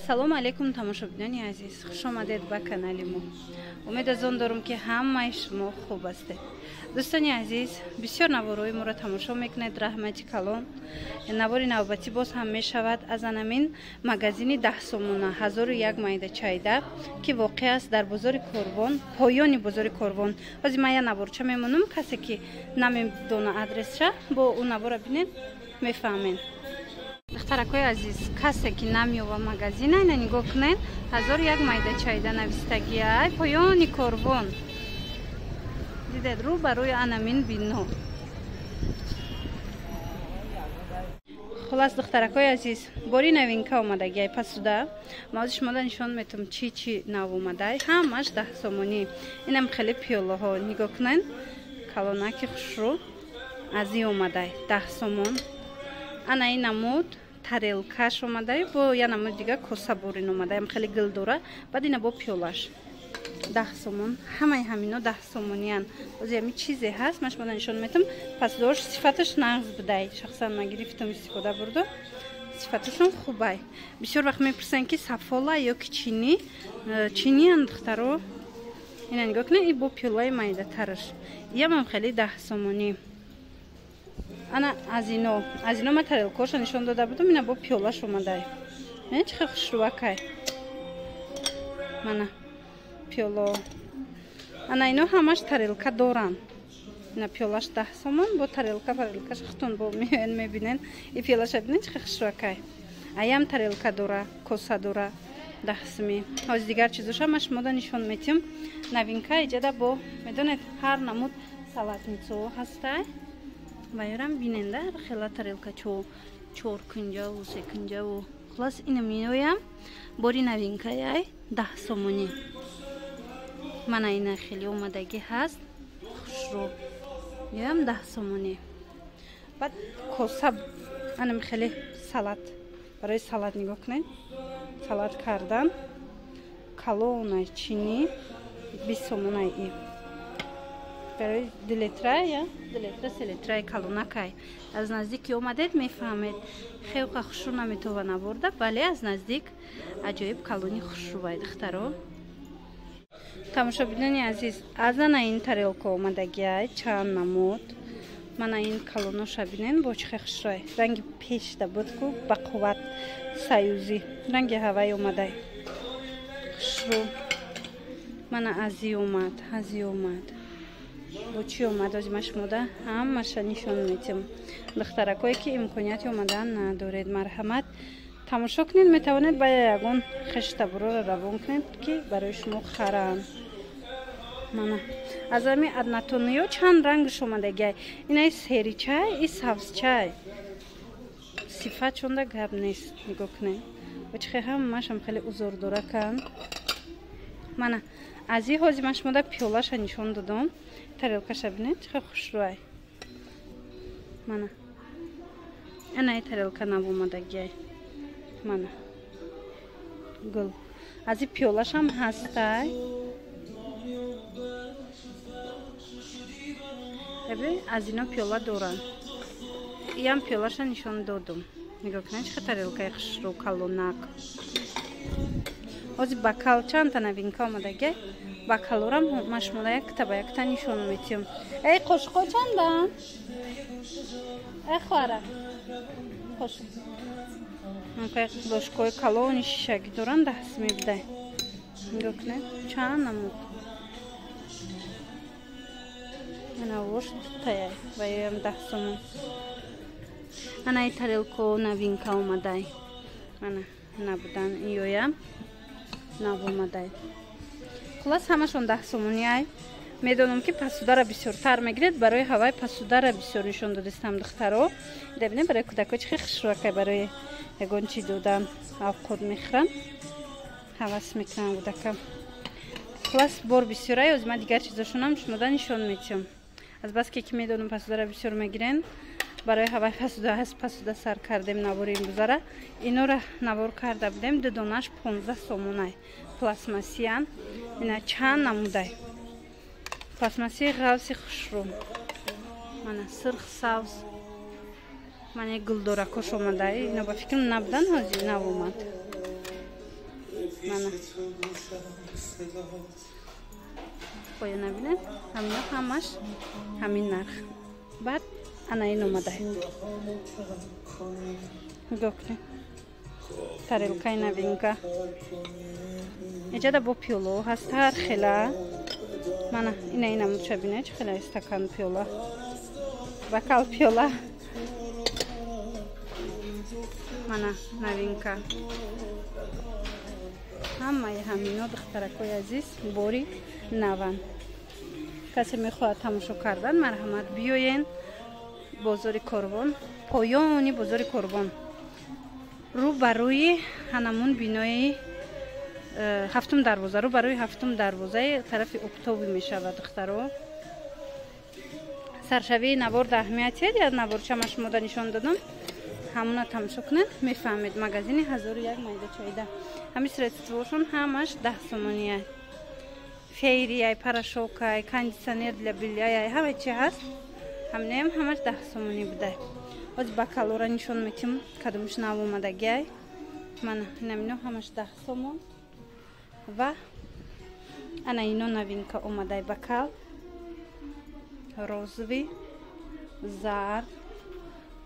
Ассалому алайкум, тамошобинони азиз, хуш омадед ба канали мо. Умед аз он дорам, ки ҳамаи шумо хуб ҳастед. Дӯстони азиз, бисёр наворҳои моро тамошо мекунед, раҳмати калон. Навори навбатӣ боз ҳам мешавад аз анамин магазини 10 сомона, 1001 майда чайда, ки воқеъ аст дар бозори Корвон, поёни бозори Корвон. Ҳозир ман як наворча мемонам, касе ки намедона адресша, бо ӯ навора бинед, мефаҳмед. Духтаракҳои азиз, касе ки намеёва магазина, ина нигоҳ кунед, 1001 майда чайда навистагиай, поёни Корвон. Дидед, рӯ ба рӯи анамин бино. Хулас, духтаракҳои азиз, бори новинка омадагиай пасуда. Ма ҳозир шумода нишон метам, чӣ чӣ нав омадай. Ҳамаш 10 сомонӣ. Инам хеле пиёлаҳо нигоҳ кунед, калонаки хушрӯ аз и омадай, 10 сомон. Ана ин намуд тарелкаш омадай, бо я намуд дига коса бурин омадаям, хеле гил дора. Баъд ина бо пиёлаш 10 сомон. Ҳамаи ҳамино 10 сомониян. Ози ҳами чизе ҳаст, ман шумода нишон метам. Пасдош сифаташ нағз будай, шахсан ман гирифтам, истифода бурду, сифаташон хубай. Бисёр вақт мепурсанд, ки сафола ё ки чинӣ. Чиниян, духтаро. Ина нигоҳ кунед, и бо пиёлаи майдатараш, иямам хеле 10 сомонӣ. Ана аз ино ман тарелкоша нишон дода будам, ина бо пиёлаш омадай. Ин чӣ хел хушрӯакай! Мана пиёло. Ана ино ҳамаш тарелка доранд. Ина пиёлаш 10 сомон, бо тарелка парелкаш хутун бо меоян, мебинен. И пиёлаша бинен, чӣ хел хушрӯакай! Аям тарелка дора, коса дора, 10 суми. Ҳозир дигар чизоша ман шумода нишон метиҳам. Новинка иҷада бо медонед, ҳар намуд салатницаҳо ҳастай ва ёрам биненда, хела тарелкачо, чоркунҷаву секунҷаву. Хулас, ина меоям, бори новинкаяй, 10 сомонӣ. Мана ина хеле омадагӣ ҳаст, хушрӯ, ёям 10 сомонӣ. Баъд коса, анам хеле салат, барои салат нигоҳ кунед, салат кардан, калонай, чинӣ, 20 сомонай. И барои 2 литра я 2 литра, 3 литраи калонакай. Аз наздик ки омадед, мефаҳмед. Хелқа хушрӯ наметова набурда, вале аз наздик аҷоиб калони хушрӯвай. Духтаро, тамошобинони азиз, аз ана ин тарелка омадагиай, чанд намуд. Мана ин калоноша бинен, бо чӣ хел хушрӯай! Ранги пешда буд ку, ба қувват саюзӣ ранги ҳавай омадай, хушрӯ. Мана азӣ омад, азӣ омад, бо чӣ омад, ози ман шумода ҳамаша нишон метиҳам. Духтаракое ки имконияти омадан надоред, марҳамат, тамошо кунед. Метавонед ба ягон хештабурора равон кунед, ки барои шумо харанд. Мана аз ами однотонныйё чанд рангш омадагиай. Инаи серый чай, и сабзчай, сифат чонда гап нест. Нигоҳ кунед, ба чӣ хел ҳамашам хеле узордораканд. Мана аз и ҳозир ман шумода пиёлаша нишон додам. Тарелкаша бинед, чӣ хел хушрӯай! Мана анаи тарелка нав омадагиай, мана гул. Аз и пиёлашам ҳастай. Эби аз ино пиёла доранд, иам пиёлаша нишон додум. Нигоҳ кунед, чӣ хел тарелкаи хушрӯ, калонак. Ҳозир бокал чандта новинка омадагиай. Бокалорам ман шумода якта ба якта нишон метиҳам. Эй, қошуқҳо чандан, эй хоҳара? Қошуқ, ложкаҳои калони шишагӣ доранд, 10 суми бидай. Нигоҳ кунед, чанд намуд. Ана вош таяй ва ёям 10 сомон. Анаи тарелко новинка омадай, ана набудан, ёям нав омадай. Хулас, ҳамашон 10 сомониай. Медонам, ки посудара бисёртар мегиред, барои ҳавай посудара бисёр нишон додистам. Духтаро, дебинем, барои кӯдако чӣ хел хушрӯакай! Барои ягон чӣ додан, авқот мехӯранд, ҳавас мекунанд кӯдака. Хулас, бор бисёрай. Ози ман дигар чизошонам шумода нишон метиҳам. Азбаски ки медонам, посудара бисёр мегирен, барои ҳавай посуда ҳаст, посуда сар кардем навори имрӯзара. Инора навор карда будем, ду донаш 15 сомонай, пластмассиян. Ина чанд намудай пластмассии ғавси хушрӯ, мана сирх, сабз, мана гулдоракош омадай. Ино ба фикрам набудан, ҳозир нав омад. Мана поёна бинед, ҳамино ҳамаш ҳамин нарх. Баъд ана ин омадай, нигоҳ кунед, тарелкаи новинка. Иҷада бо пиёло ҳаст ҳар хела. Мана ина инамуча бинед, чӣ хела стакан пиёла, бокал пиёла. Мана новинка. Ҳамаи ҳамино, духтаракои азиз, бори наванд. Касе мехоҳад тамошо кардан, марҳамат, биёен бозори Корвон, поёни бозори Корвон, рӯ ба рӯи ҳанамун бинои ҳафтум дарвоза, рӯ ба рӯи ҳафтум дарвозаи тарафи октоби мешавад, духтаро. Саршавии навор да аҳамиятият, я наворчама шумода нишон додам, ҳамуна тамошо кунед, мефаҳмед. Магазини 1001 майда чайда. Ҳамин средствошон ҳамаш 10 сомония. Фейрияй, порошокай, кондитсионер для бельяй, ҳама чи ҳаст. Ҳаминаям ҳамаш 10 сомонӣ будай. Ҳозир бакалора нишон метим, кадомиш нав омадагиай. Мана инамино ҳамаш 10 сомон. Ва ана ино новинка омадай, бакал розовый, зард,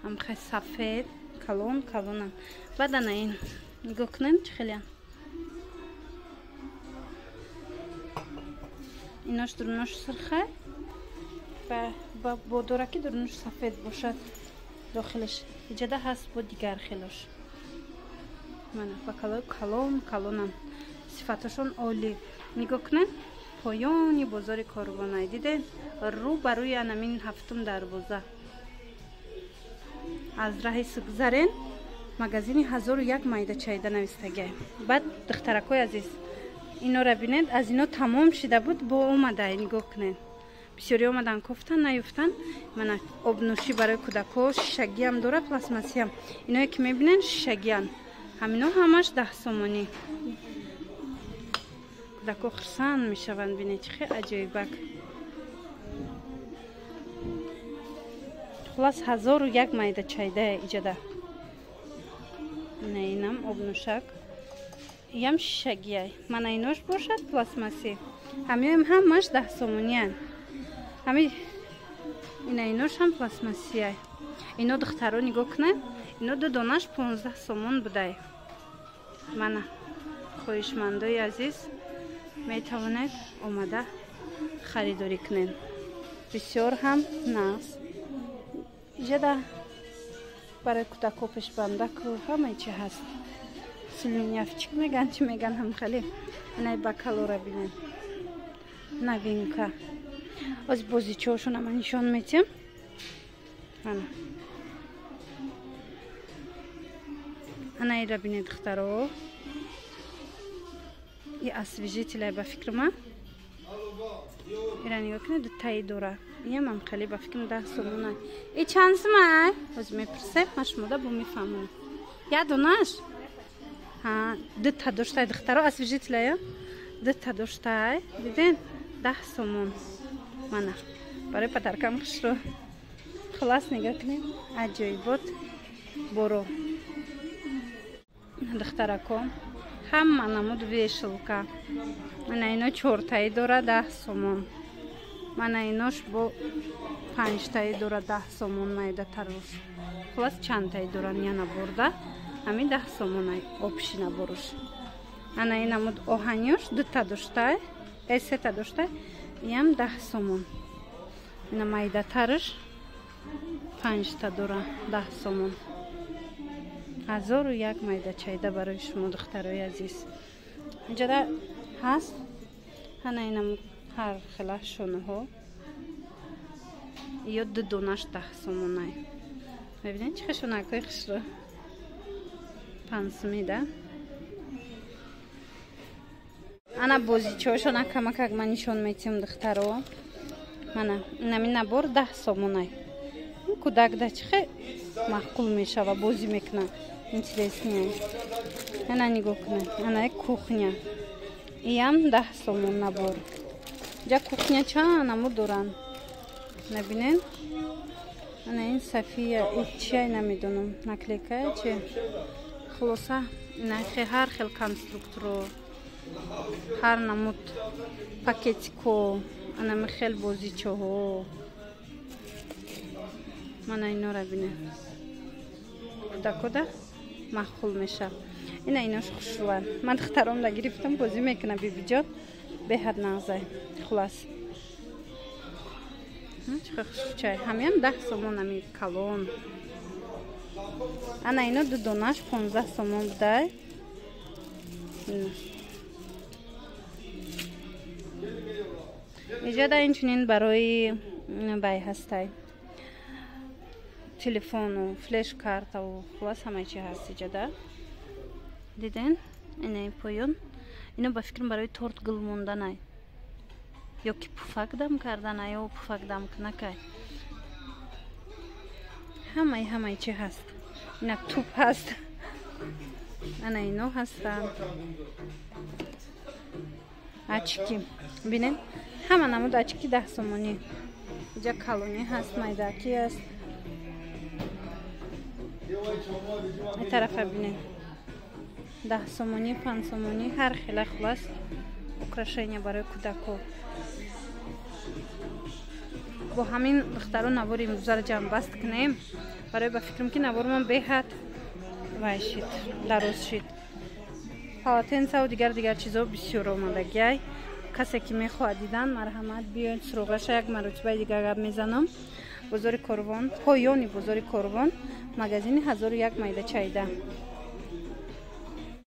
ҳамхай сафед, калон калонам. Баъд ана ин нигоҳ кунем, чӣ хелеам. Инош дурунош сирхай ва бодораки дурунош сафед бошад дохилаш. Иҷада ҳаст бо дигар хелош. Мана бакалои калон калонам, сифаташон олӣ. Нигоҳ кунем, поёни бозори Корвонай, дидед, рӯ ба рӯи анамин ҳафтум дарвоза. Аз раҳи сугзарен, магазини 1001 майда чайда навистагиай. Баъд, духтаракои азиз, инора бинед, аз ино тамом шида буд, бо омадай, нигоҳ кунед. Бисёри омадан кофтан, наёфтан. Мана обнӯшӣ барои кӯдакҳо, шишагиам дора, пластмассиам. Иное ки мебинед, шишагиан. Ҳамино ҳамаш 10 сомонӣ. Кӯдакҳо хурсанд мешаванд, бинед чӣ хел аҷоибак. Хулас 1001 майда чайда иҷада. Ина инам обнӯшак, иям шишагиай. Мана инош бошад пластмассӣ. Ҳамиам ҳамаш 10 сомониан. Ҳами ина инош ҳам пластмассиай. Ино, духтаро, нигоҳ кунед, ино ду донаш 15 сомон будай. Мана хоҳишмандои азиз, метавонед омада харидорӣ кунед. Бисёр ҳам нағз. Иҷада барои кӯдакҳо пешбандаку ҳамаи чи ҳаст. Слюнявчик меган, чи меган, ҳамхеле. Анаи бакалора бинед, новинка. Ҳозир бозичаҳошона ман нишон метиҳам. Ана анаира бинед, духтаро, и освежителай ба фикри ман. Ира нигоҳ кунед, дутаи дора. Иям ҳамхеле ба фикрам 10 сомонай. И чанд сумай? Ҳозир мепурсем, ман шумода бо мефаҳмонам. Я донаш? Ҳа, дута доштай, духтаро, освежителая. Дута доштай. Диден? 10 сомон. Мана барои падаркам хушро. Хулас нигоҳ кунед, аҷоибот боро. Духтарако, ҳама намуд вешалка. Мана ино чортаи дора 10 сомон. Мана инош бо панҷтаи дора 10 сомон, майда тарош. Хулас чандтаи доран я наборда, ҳамин 10 сомонай общий наборуш. Ана ин намуд оҳанёш дута доштай, сета доштай, иям 10 сомон. Ина майдатараш панҷта дора 10 сомон. 1001 майда чайда барои шумо, духтарои азиз. Инҷода ҳаст ҳана инам ҳар хела шонаҳо. Ё ду донаш 10 сомонай. Мебинед чӣ хел шонакҳои хушро. 5 сумӣ да. Ана бозичаҳошона камакак ман нишон метиҳам, духтаро. Мана инамин набор 10 сомонай. Кӯдак да чӣ хел маъқул мешава, бозӣ мекунад. Интересный. Ана нигоҳ кунед, ана кухня. Иям 10 сомон набор. Ҷа кухня чанд намуд доранд. Набинед? Ана ин София, чия намедонам, наклейкая чи. Хулоса, ина ҳар хел конструкторо. Ҳар намуд пакетико, анами хел бозичаҳо. Мана инора бинед. Кӯдакода маъқул мешавад. Ина инош хушрӯянд. Ман духтаромда гирифтам, бозӣ мекунам бибиҷон. Беҳад нағзай. Хулас. Чӣ хел хушрӯчай. Ҳамиам 10 сомон ами калон. Ана ино ду донаш 15 сомон будай. Иҷода инчунин барои бай ҳастай. Телефону, флеш-картаву, хулас ҳамаи чи ҳаст иҷода. Диден? Инаи поён. Ино ба фикрам барои торт гул монданай. Ё ки пуфак дам карданай, ё пуфак дам кунакай. Ҳамаи чи ҳаст. Ина туп ҳаст. Ана ино ҳастанд. Ачки. Бинен? Ҳама намуд ачки 10 сомонӣ. Иҷа калонӣ ҳаст, майдакӣ аст. Ин тарафа бинен. 10 сомонӣ, 5 сомонӣ, ҳар хела хулас украшения барои кӯдако. Бо ҳамин духтаро навори имрӯзаро ҷамъбаст кунем. Барои ба фикрам ки наворумон беҳад вай шид, дароз шид. Полотенцаву дигар чизо бисёр омадагиай. Касе ки мехоҳад дидан, марҳамат биёед суроғаша як маротибаи дигар гап мезанам. Бозори Корвон, поёни бозори Корвон, магазини 1001 майда чайда.